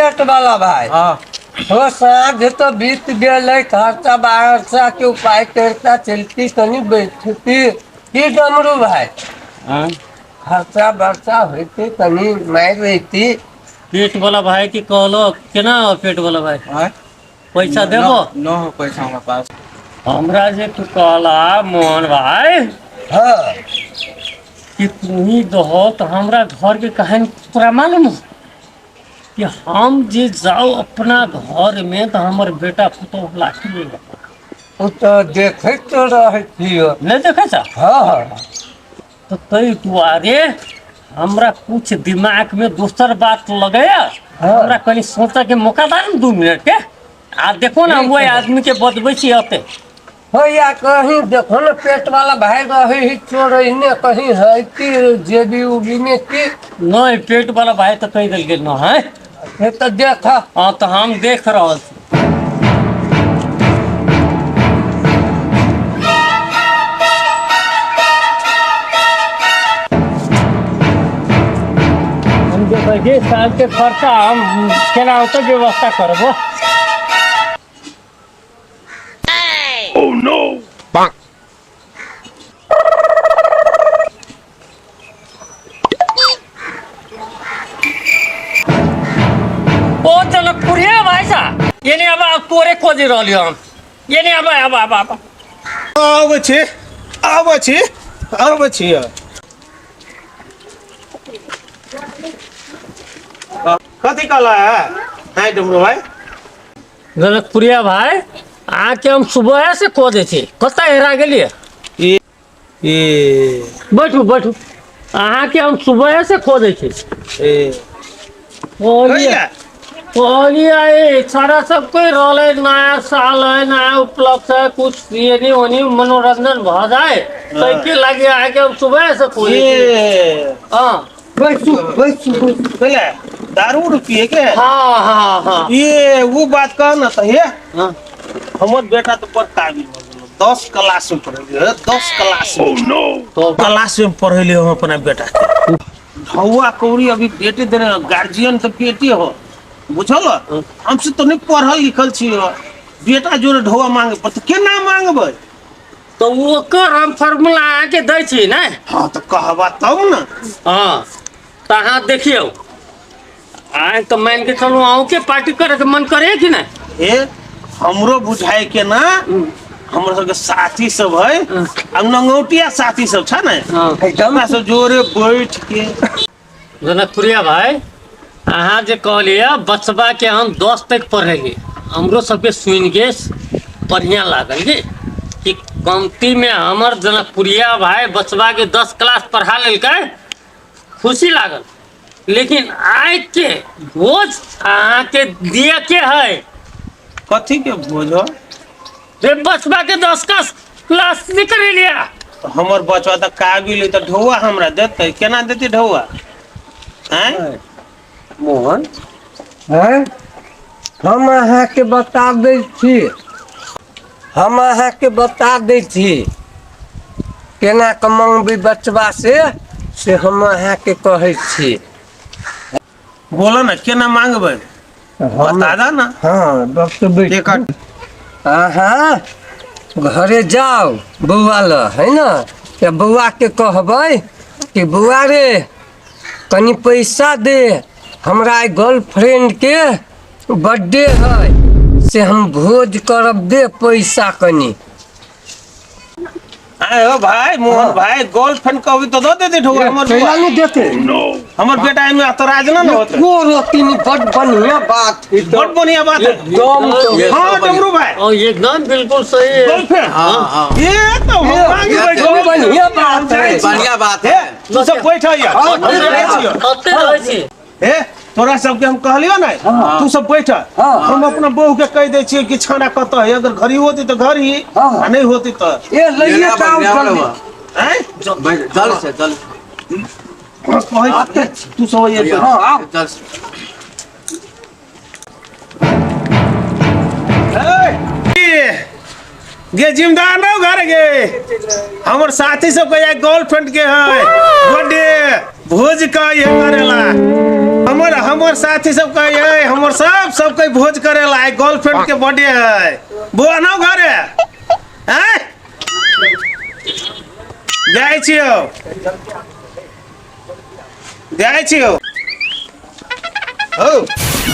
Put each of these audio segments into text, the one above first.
पेट वाला भाई। हाँ। हो साँझ तो बीत गेलै, खर्चा बारसा के उपाय करता चलती तनी बैठती की डमरू भाई? हाँ? खर्चा बर्चा होते तनी मारि रहती। पेट वाला भाई की कहलो केना हो पेट वाला भाई? आँय? पैसा देबो? न हो पैसा हमरा पास। हमरा जे तू कहला मोहन भाई हाँ कि तू ही दहो तो हमरा घर के कहानी तोरा मालूम हो कि हम जे जाओ अपना घर में तो हमर बेटा पुतोह लाठी लेगा। ओ तो देखैत तो रहै छियो। नहीं देखे छा? हाँ हाँ। तो तई दुआरे हमरा कुछ दिमाग में दोसर बात लगैया। हाँ। हमरा कनी सोचे के मौका दा ने 2 मिनट के। आ देखो ना हम वही आदमी के बतबै छी अते। हो या कहीं देखो ना पेट वाला भाई रहे ही चोर ने कहीं है कि जेबी उबी में की नहीं पेट वाला भाई तो कही दिल गेल न है। से तो देखा। हाँ तो हम देख रहल छी। हम देखै छी साल के खर्चा हम केना होतै व्यवस्था करबो। ओ जनकपुरिया भाई साहब, ये अब आप तोरे खोजी रहलियो हम। ये नहीं अब अब अब अब आबै छी, आबै छी, आबै छी। कथी कहला है? है डमरू भाई? जनकपुरिया भाई, आके हम सुबह से खोजे छी, कतऽ हेरा गेलियै? ए ए बैठू बैठू, अहाँके हम सुबह से खोजे छी। ए कहलियै कहलियै सारा सब कोई रहलै, नया साल है, नया उपलक्ष्य है, कुछ ये नहीं होनी मनोरंजन भ जाए ताहिके लागी अहाँके हम सुबह से खोजे छी। ए हाँ बैसू बैसू पहले दारू उरू पिए के? हाँ हाँ हाँ। ये वो बात कह ना तो हे। हाँ। हमर बेटा तो बड़ काबिल हो गेलो, 10 क्लास में पढ़ेलियो, 10 क्लास में। तो क्लास में पढ़ेलियो हम अपना बेटा के। हौवा कौड़ी अभी बेटे देने गार्जियन तो बेटे हो, बुझल? हमसे तो नहीं पढ़ल लिखल छी, बेटा जोरे ढौआ मांगे पर तो केना मांगबै? तो ओकर हम फार्मूला अहाँके दै छी ने। हाँ तो कहबा तब ना। हाँ तो अहाँ देखियौ, आइ तो मान के चलू अहूँके पार्टी करे के मन करे कि नहीं? ए हमरो बुझाए के ना, हमर सबके साथी सब है, अब नंगौटिया साथी सब छ ने, हमरा सब जोरे बैठ के। जनकपुरिया भाई, अहाँ जे कहलियै बचबा के हम 10 तक पढ़ेली, हमरो सबके सुनि के बढ़िया लागल जी कि कमती में हमर जनकपुरिया भाई बचबा के 10 क्लास पढ़ा लेलकै, खुशी लागल। लेकिन आइ के भोज अहाँके दिए के है। कथी के भोज हो? रे बचबा के 10 क्लास नहीं करेलिया। हमर बचवा तऽ काबिल है तऽ ढौआ हमरा देतै, केना देतै ढौआ? आँय? मोहन। हैं? हम अहाँके बता दै छी, हम अहाँके बता दै छी केना कऽ मंगबै बचबा से, से हम अहाँके कहै छी। बोलो ना केना मांगबै, बता दा ना। हाँ बतबै। अहाँ घरे जाओ बौआ ल, है ना, तऽ बौआके कहबै कि बौआ रे कनि पैसा दे, हमरा आइ गर्लफ्रेंड के बर्थडे है, से हम भोज करब, दे पैसा कनि। आए हो भाई मोहन भाई, गर्लफ्रेंड कहबी तो दो देते ठोकर। हमर कैला नहीं देते? हमर बेटा एमे एतराज ना न होते। एको रोटी नहीं, बड़ बढ़िया बात है। बड़ बढ़िया बात है। एकदम तो। हाँ डमरू भाई। और एकदम बिल्कुल सही है। गर्लफ्रेंड। हाँ, हाँ। ये तो हम ये मांगी एकदम बैठो। बढ़िया बात है। बढ़िया बात है। तू सब बैठ यार। हाँ, हम जाइ छियौ। कते रहै छी? ए तोरा सबके हम कहलियो ने, तू सब बैठ। हम अपना बहू के कह दै छियै कि छाना कतऽ है, अगर घर ही होती तऽ घर ही, आ नहीं होती तऽ ए लइए लेना तऽ आउ बढ़िया जल्दी। बा। आँय? जल से जल। हाँ, कहै तू सब ये हाँ, आउ। जल से। गे जिम्मेदार न घर गे, हमर साथी सब के गर्लफ्रेंड के है बर्थडे भोज का ये करेला। हमर हमर हमर साथी सब कहे है, हमर सब सब कोई भोज करेला, आइ गर्लफ्रेंड के बर्थडे है। बौआ ना घरे हैं, जाइ छियौ, जाइ छियौ। हौ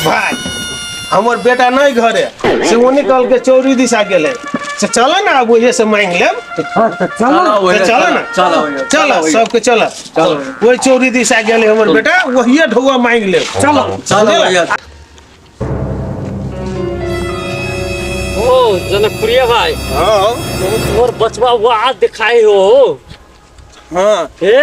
भाई, हमर बेटा नहीं घरे से, ओने कल के चौरी दिशा गेले से, चलो ना अब वही से मांग लेब। हाँ तो चलो। तो चलो ना, चलो। चलो सबके, चलो चलो। वही चौरी दिशा गेले हमर बेटा, वही ढौआ मांग लेब। चलो। चलो भैया। ओ जनकपुरिया भाई। हाँ। तोर बचवा वहाँ दिखाई हो? हाँ। ए।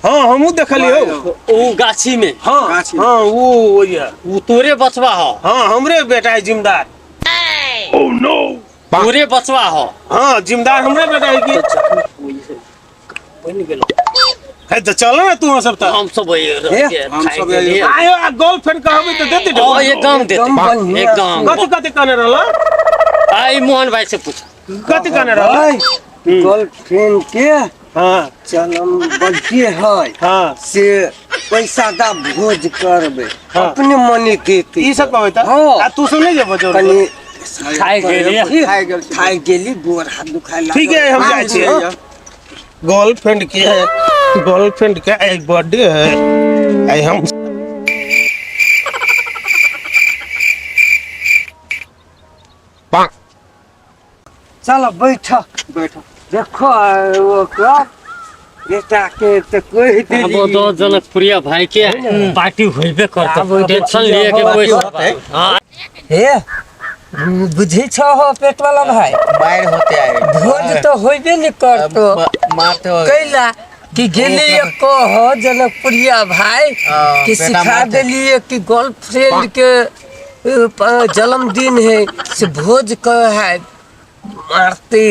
हाँ, हमहूँ देखलियो। ऊ गाछी में। हाँ। गाछी में। हाँ, वो वही है। ऊ तोरे बचवा हो? हाँ, हमरे बेटा है जिम्मेदार। तोरे बचवा हो? हाँ, जिम्मेदार हमरे बेटा है की। बन गेलो। है तो चलो ना तू सब तो। हम सब वही रह के हम खाए सब के लिए। आयो, आ गर्लफ्रेंड कहबे तो दे दे। ओ एकदम देते। एकदम बढ़िया। एकदम। कथी कथी कहने रहल? आई मोहन भाई से पूछ। कथी कहने रहल? गर्लफ्रेंड के हाँ। चलम बर्थडे है। हाँ। से पैसा दा, भोज करबे। हाँ। अपने मने देते। ई सब कहबे त? हाँ। आ तू सब नहीं जेबो जोर? कनी खाए गेलियै। खाए गेल छी। खाए गेली, गोर हाथ दुखाए लागल। ठीक है, हम जाइ छियै। गर्लफ्रेंड के, गर्लफ्रेंड के एक बर्थडे है, आई हम चलो बैठ। बैठो। देखो ओकरा बेटा के तो कहि अब देली। तो जनकपुरिया भाई के पार्टी होइबे करते। आब टेंशन लिए के कोई होतै। हाँ। हे, बुझै छहो पेट वाला भाई? बाहर होते आए। भोज तो होइबे नहीं करतो। मारते हो। कैला कि गेलिए कह जनकपुरिया भाई हाँ, कि बेटा सिखा मारते। देलिए कि गर्लफ्रेंड के जन्मदिन है से भोज कह है, मारते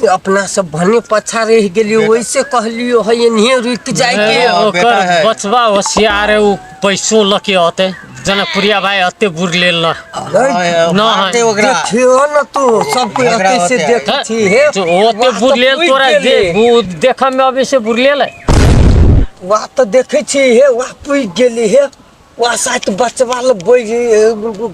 अपना सब भने पछा रह गेलिए, वैसे कहलियो है एनहिए रुक जाए के। हाँ, बेटा ओकर है। बचवा होशियार है, ऊ पैसो लके अते। जनकपुरिया भाई अते बुर लेल न। नहीं, न। मारते ओकरा। देखियो न तू सब कोई झगड़ा अते से होते है। देखै छी हे। जो ओते वाह, बुर तऽ लेल पुगि तोरा जे गेलै। ऊ देखऽ में अबै से बुर लेल है। वाह, तऽ देखै छी हे, वाह पुगि गेली हे, वाह साथ बचवा लग बैठ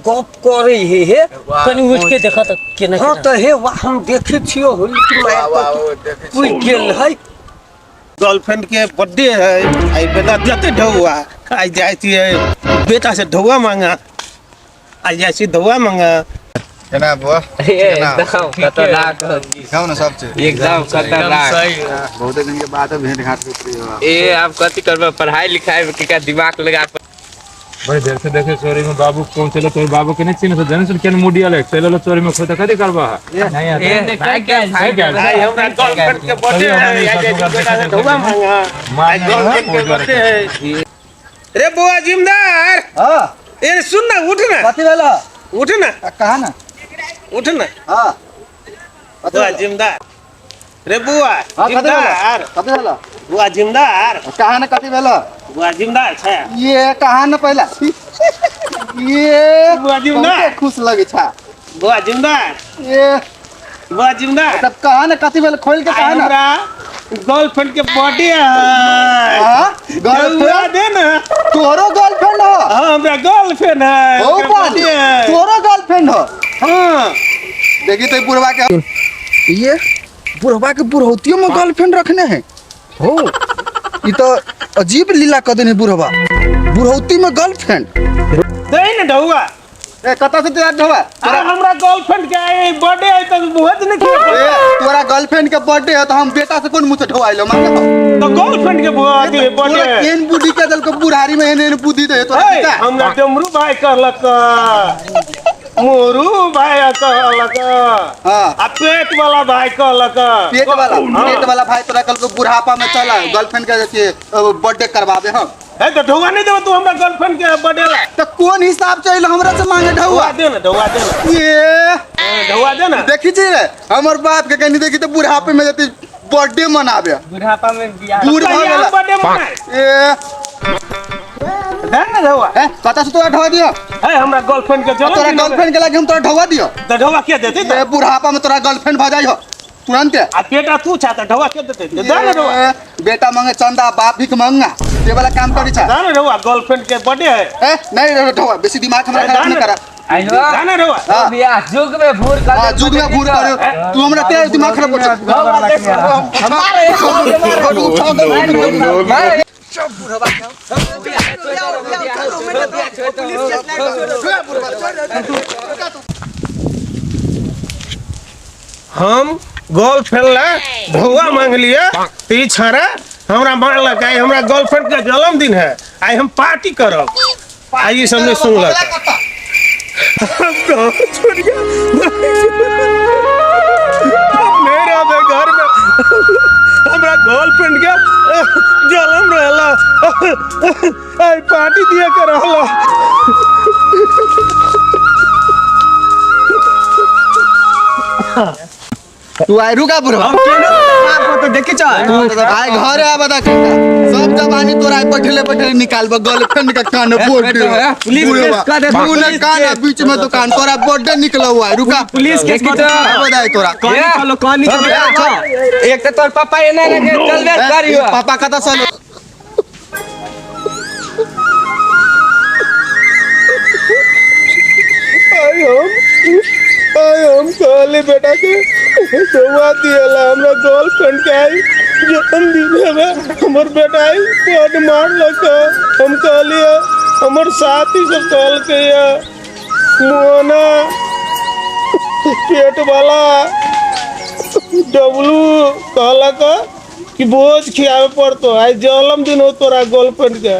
गप करै हे हे। कनी उठ के देखऽ तऽ केना हाँ केना। तऽ हे, वाह हम देखै छियो, हुलकी वाह मारि वाह कऽ वो देखै छी। पुगि गेल है। गर्लफ्रेंड के बर्थडे है, आई बेटा देते ढौआ। आई जाइ छियै बेटा से ढौआ मांगा, आई जाइ छी ढौआ मांगा। केना बुआ, केना? एकदम खतरनाक। खाउ ने सब चीज। एकदम खतरनाक। बहुते दिन के बाद भेंट घाट होइत रही। ए आब कथी करबै, पढ़ाई लिखाई में केकरा दिमाग लगा के। बड़ी देर से देखे चोरी में बाबू कौन चले, तोर बाबू के नहीं चिन्ह जाने सुन केन मुडी आले चले चोरी में खोता, कथी करबा नहीं आता। ए, आई हमरा गर्लफ्रेंड के बर्थडे है, आई जाइ छी बेटा से ढौआ मांगा। आई गर्लफ्रेंड के बर्थडे है रे बुआ जिमदार। हाँ। ए सुन ना, उठ ना। कथी भेल? उठ ना। कहा ना। उठ ना। हाँ। बुआ जिमदार रे बुआ। हाँ, कथी भेल? जिमदार। कथी भेल? बुआ जिमदार। कहा ना, कथी भेल? बुआ जिमदार छै। ये कहा ना पहिला ये। बुआ जिमदार। बहुते खुश लगे छा। बुआ जिमदार। ये। बुआ जिमदार। तब कहा ना, कथी भेल, खोल के आई कहा ना। हमरा गर्लफ्रेंड के बर्थडे है। हाँ? ढौआ गर्लफ्रेंड? दे ना। तोरो गर्लफ्रेंड हो? हाँ, हमरा गर्लफ्रेंड है। हो। ओकर बाल बर्थडे है। तोरो गर्लफ्रेंड हो? हाँ। देखी तो बुढ़वा के, ये बुढ़वा के बुढ़ौतियों में गर्लफ्रेंड रखने है हो। ये तो अजीब लीला कर देने बुढ़वा, बुढ़ौती में गर्लफ्रेंड। दे ना ढौआ। ए, कतऽ से तोरा ढौआ? अरे हमरा गर्लफ्रेंड के आई बर्थडे है तो भोज नहीं खिया? ए, तोरा गर्लफ्रेंड के बर्थडे है तो हम बेटा से कोन मुंह से ढौआ लो मांगे? तो गर्लफ्रेंड के बर्थडे तोरा बर्थडे। केहन बुद्धि के दल के बुढ़ारी में एहन एहन बुद्धि दे तोरा हे, पिता? हमरा डमरू भाई कहलक, मोरू भाई कहलक। हाँ। आ पेट वाला भाई कहलक। पेट वाला? हाँ। पेट वाला भाई तोरा कल को बुढ़ापा में चला गर्लफ्रेंड के अथी, बर्थडे करवाबे हम? हे, तो ढौआ नहीं देबो तू हमरा गर्लफ्रेंड के बर्थडे ला? तो कौन हिसाब से अइलो हमरा से मांगे ढौआ? ढौआ दे ना, ढौआ दे ना। ये। हाँ, ढौआ दे ना। देखी छी रे हमर बाप के, कहीं देखी तो बुढ़ापे में जते बर्थडे मनाबे। बुढ़ापा में बियाह। बूढ़ भऽ कहिया गेला। बर्थडे मनाए? ए। दे ना ढौआ। ए, कतऽ से तोरा ढौआ दियो? हे, हमरा गर्लफ्रेंड के चलो। तोरा गर्लफ्रेंड के लागे हम तोरा ढौआ दियो? तो ढौआ के देते ए, बुढ़ापा में तोरा गर्लफ्रेंड भऽ जाइ हो तुरंते। आ बेटा तू छा त ढौआ के देते? दे ना ढौआ। ए, बेटा मांगे चंदा, बाप भीख मंगा। से वाला काम करी छा जाने रहुआ गर्लफ्रेंड के बर्थडे है। ए नहीं रहो ढौआ बेसी दिमाग हमरा खराब नहीं करा। जाने रहुआ हाँ। बियाह जुग में भूर कर हां जुग में भूर कर तू हमरा तेरे दिमाग खराब कर। मारे हम गर्लफ्रेंड ला ढौआ मांग लिया तो ई छाड़ा हमरा मारलक। आइ हमरा गर्लफ्रेंड के जन्मदिन है, आइ हम पार्टी करब। आइ ई सब नहीं सुनलक। नहीं रहबे घर में, हमरा गर्लफ्रेंड के जन्म रहला, आइ पार्टी दिए के रहला। तू आइ रुका बुढ़वा तो देखी चल आइ घरे आ बता सब जवानी तोरा आइ बैठले बैठले निकालब गर्लफ्रेंड का कान बोर्ड पुलिस केस कर दे, पुलिस कान बीच में दुकान तोरा बर्थडे निकला हुआ है। रुका पुलिस केस कर दे। बताए तोरा कहानी चलो कहानी चलो। एक तो तोर पापा एना लगे चलबे करियो। पापा कता चलो आई हम कहले बेटा के ढौआ दिएला हमरा गर्लफ्रेंड के आई जन्मदिन है, हमर बेटा आई बड मारलक। हम कहलिए हमर साथी सब कहलकै मोना पेट वाला डब्लू कहलक कि भोज खियावे पड़तो, आई जन्मदिन हो तोरा गर्लफ्रेंड के।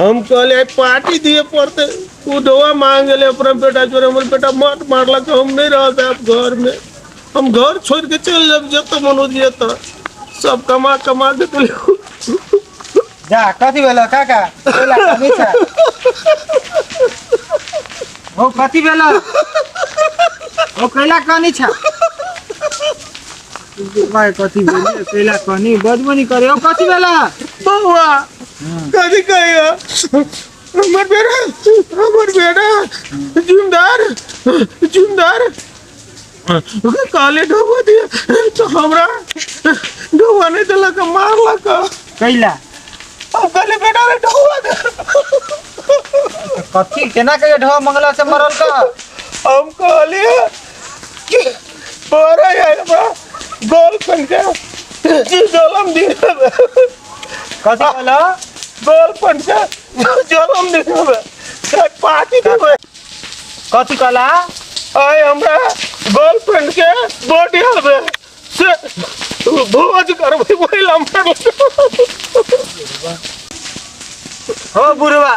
हम कहले आई पार्टी दिए पड़ते। उ ढौआ मांग गेलै अपना बेटा जोरे, हमर बेटा मत मारलक। हम नहीं रहते अब घर में, हम घर छोड़ के चल जाब जत मन हो जत सब कमा कमा के दिलो। जा कथी भेल काका? बोला कमी छ ओ कथी भेल? ओ कैला कनी छ भाई? कथी भेल कैला कनी बदमनी करे? ओ कथी भेल बउआ? कथी कहियो, हमर बेटा जिम्मेदार जिम्मेदार कहले ढौआ दिए तो हमरा ढौआ नहीं दिलक, मारलक। कैला? हम कहले बेटा रे ढौआ दे। कथी केना के ढौआ मंगला से मरल का? हम कहले कि बड़ा है हमरा गर्लफ्रेंड के जन्मदिन है। कथी कहला? गर्लफ्रेंड के जन्मदिन है, पार्टी देबै। कथी कहला? आइ हमरा गर्लफ्रेंड के बर्थडे हबे से भोज करबै ओहि ला मारलक। हो बुढ़वा,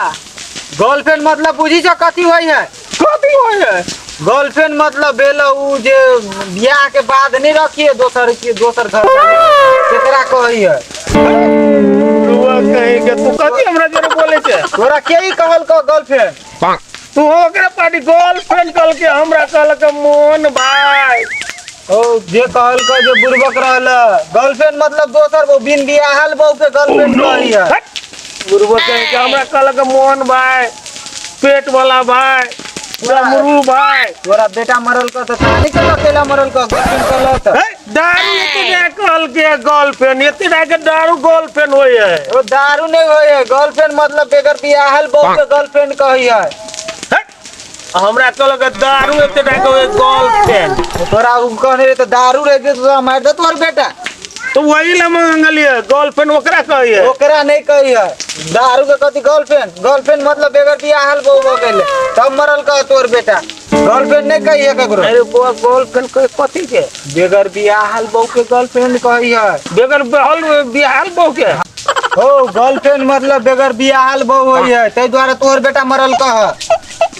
गर्लफ्रेंड मतलब बुझी छ कथी होइ है? कथी होइ है? गर्लफ्रेंड मतलब भेल उ जे बियाह के बाद नहीं रखिए दोसर के दोसर घर तेकरा कहै है। बुढ़वा कहे के तू कथी हमरा जरे बोले छे? तोरा के ही कहल क गर्लफ्रेंड? तू ओकरा पार्टी गर्लफ्रेंड कहल के हमरा कहलक मोहन भाई। ओ जे कहल क जे बुढ़बक रहल गर्लफ्रेंड मतलब दोसर वो बिन बियाहल बहू के गर्लफ्रेंड कहै है। बुढ़बक कहे के हमरा कहलक मोहन भाई, पेट वाला भाई, डमरू भाई। तोरा बेटा मरल क त तानी के अकेला मरल क गर्लफ्रेंड कहल त। दारू एते कहल के गर्लफ्रेंड एते के दारू गर्लफ्रेंड होय है। ओ दारू नहीं होय है, गर्लफ्रेंड मतलब बेगर बियाहल बहू के गर्लफ्रेंड कहै है। हमरा कहलक दारू एते के गर्लफ्रेंड। तोरा उ कहने रे त दारू रे दे तो मार दे तोर बेटा। तो वही ला मंगलिए गर्लफ्रेंड ओकरा कही है? ओकरा नहीं कही है। दारू के कथी गर्लफ्रेंड? गर्लफ्रेंड मतलब बेगर बियाहल बहू हो गेले तब मरल कह तोर बेटा। गर्लफ्रेंड नहीं कही है ककरो। अरे बुआ गर्लफ्रेंड कहे कथी के? बेगर बियाहल बहू के गर्लफ्रेंड कही है। बेगर बियाहल बहू के? हो गर्लफ्रेंड मतलब बेगर बियाहल बहू होई है, ताहि दुआरे तोर बेटा मरल कह।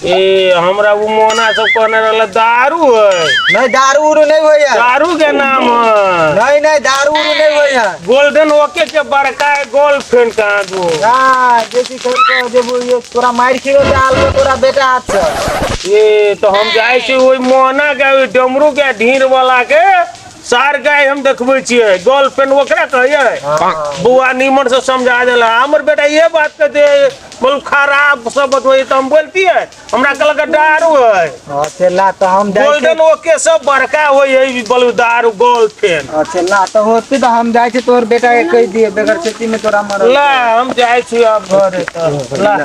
ए हमरा वो मोना सब कहने रहल दारू है। नहीं दारू उरू नहीं होई है। दारू के नाम है। नहीं नहीं दारू उरू नहीं होई है। गोल्डन ओके के बड़का है गर्लफ्रेंड कहाँ दो? हां जैसी कर के जे ये तोरा मार खियो जाल को तोरा बेटा हाथ से। ए तो हम जाय छी ओई मोना के ओई डमरू के ढीर वाला के सार गाय हम देखबै छियै गर्लफ्रेंड ओकरा कहियै। बौआ नीमन से समझा देला हमर बेटा ये बात कहते बोल खराब सब बतबै तऽ हम बोलतियै हमरा कहलक दारू है। अच्छा ला तो हम जाइ छी। गोल्डन ओके सब बड़का होइ है बोलू दारू गर्लफ्रेंड। अच्छा ला तो होते तो हम जाइ छी तोहर बेटा के कहि दिए बेगर खेती में तोरा मरल। ला हम जाइ छी अब घरे तऽ ला।